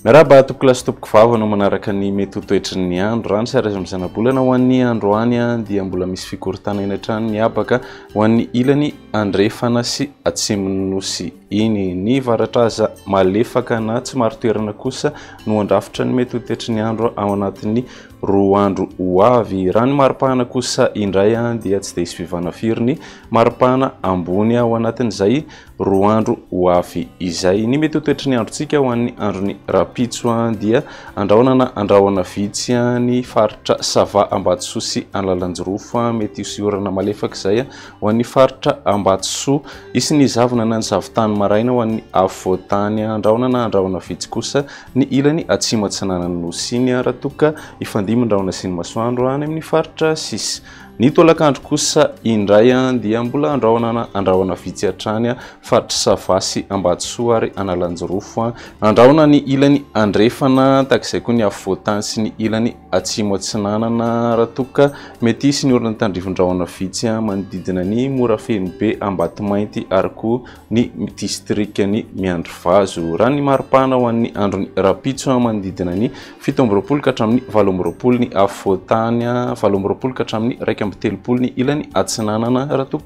Miarahaba tompokolahy sy tompokovavy anao manaraka ny mety ho toetry ny andro. Raha ny sary azo amin'ny zanabolana ho an'ny androany dia mbola misy fikorontanana hatrany ny habaka ho an'ny ilany andrefana sy atsimon'ny nosy iny. Ny varatra aza malefaka na tsy marin-toerana kosa no handrafitra ny mety ho toetry ny andro ao anatin'ny roa andro ho avy. Raha ny maripana kosa indray dia tsy dia hisy fiovana firy ny maripana ambony ao anatin'izay roa andro ho avy izay. Ny mety ho toetry ny androntsika ho an'ny andron'ny rahampitso dia andrahona na andrahona vitsy ny faritra Sava, Ambatosoa sy Analanjirofo. Mety hisy orana malefaka izay ho an'ny faritra Ambatosoa. Hisy ny zavona na ny zavon-tany maraina ho an'ny afovoan-tany. Andrahona na andrahona vitsy kosa ny ilany atsimo atsinanan'ny Nosy iny raha toa ka hifandimby ny rahona sy ny masoandro any amin'ny faritra sisa. Ny tolakandro kosa indray dia mbola andrahona andrahona vitsy hatrany faritry Sava sy Ambatosoa ary Analanjirofo. Andrahona ny ilany andrefana, tahaka izay koa ny afovoan-tany sy ny ilany atsimo atsinanana raha toa ka mety hisy ny orana tandrifin-drahona vitsy manodidina ny Morafenobe, Ambatomainty ary koa ny distrikan'i Miandrivazo. Raha ny maripana ho an'ny andron'ny rahampitso manodidina ny 27 ka hatramin'ny 28 ny afovoan-tany, 28 ka hatramin'ny 31 ny ilany atsinanana, raha toa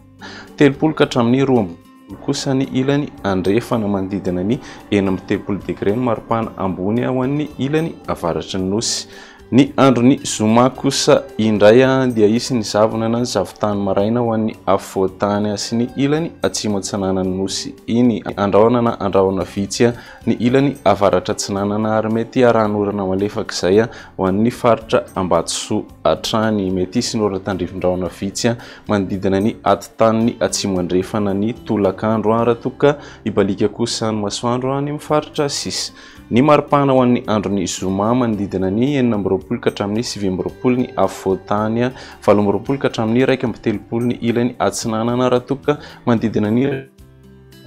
30 ka hatramin'ny 32 kosa ny ilany andrefana, manodidina ny 36 degre ny maripana ambony ho an'ny ilany avaratry ny nosy. Ny andron'ny zoma kosa indray dia hisy ny zavona na ny zavon-tany maraina ho an'ny afovoan-tany sy ny ilany atsimo atsinanan'ny nosy iny. Andrahona na andrahona vitsy ny ilany avaratra atsinanana ary mety harahan'orana malefaka izay ho an'ny faritra Ambatosoa hatrany. Mety hisy ny orana tandrifin-drahona vitsy manodidina ny atitaniny atsimo andrefana ny tolakandro raha toa ka hibaliaka kosa ny masoandro any amin'ny faritra sisa. Ny maripana ho an'ny andron'ny zoma manodidina ny 26 ka hatramin'ny 29 ny afovoan-tany, 28 ka hatramin'ny 31 ny ilany atsinanana raha toa ka manodidina ny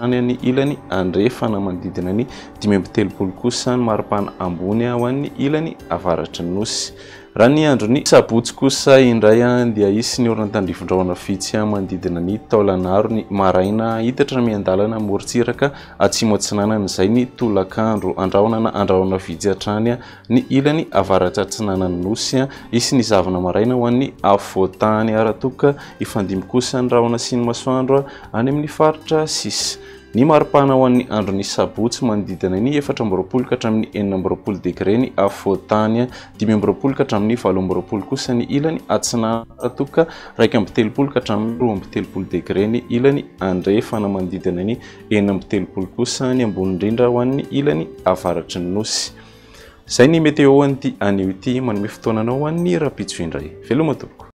any ny ilany andrefana, manodidina ny 35 kosa ny maripana ambony ho an'ny ilany avaratry ny nosy. Raha ny andron'ny sabotsy kosa indray dia hisy ny orana tandrifin-drahona vitsy manodidina ny Taolagnaro ny maraina, hitatra miandalana morontsiraka atsimo atsinanana izay ny tolakandro. Andrahona na andrahona vitsy hatrany ny ilany avaratra atsinanan'ny nosy. Hisy ny zavona maraina ho an'ny afovoan-tany raha toa ka hifandimby kosa ny rahona sy ny masoandro any amin'ny faritra sisa. Ny maripana ho an'ny andron'ny sabotsy manodidina ny 24 ka hatramin'ny 26 degre ny afovoan-tany, 25 ka hatramin'ny 28 kosa ny ilany atsinanana raha toa ka 31 ka hatramin'ny 32 degre ny ilany andrefana, manodidina ny 36 kosa ny ambony indrindra ho an'ny ilany avaratry ny nosy. Izay ny météo an'ity anio ity, manome fotoana anao ho an'ny rahampitso indray. Veloma tompoko.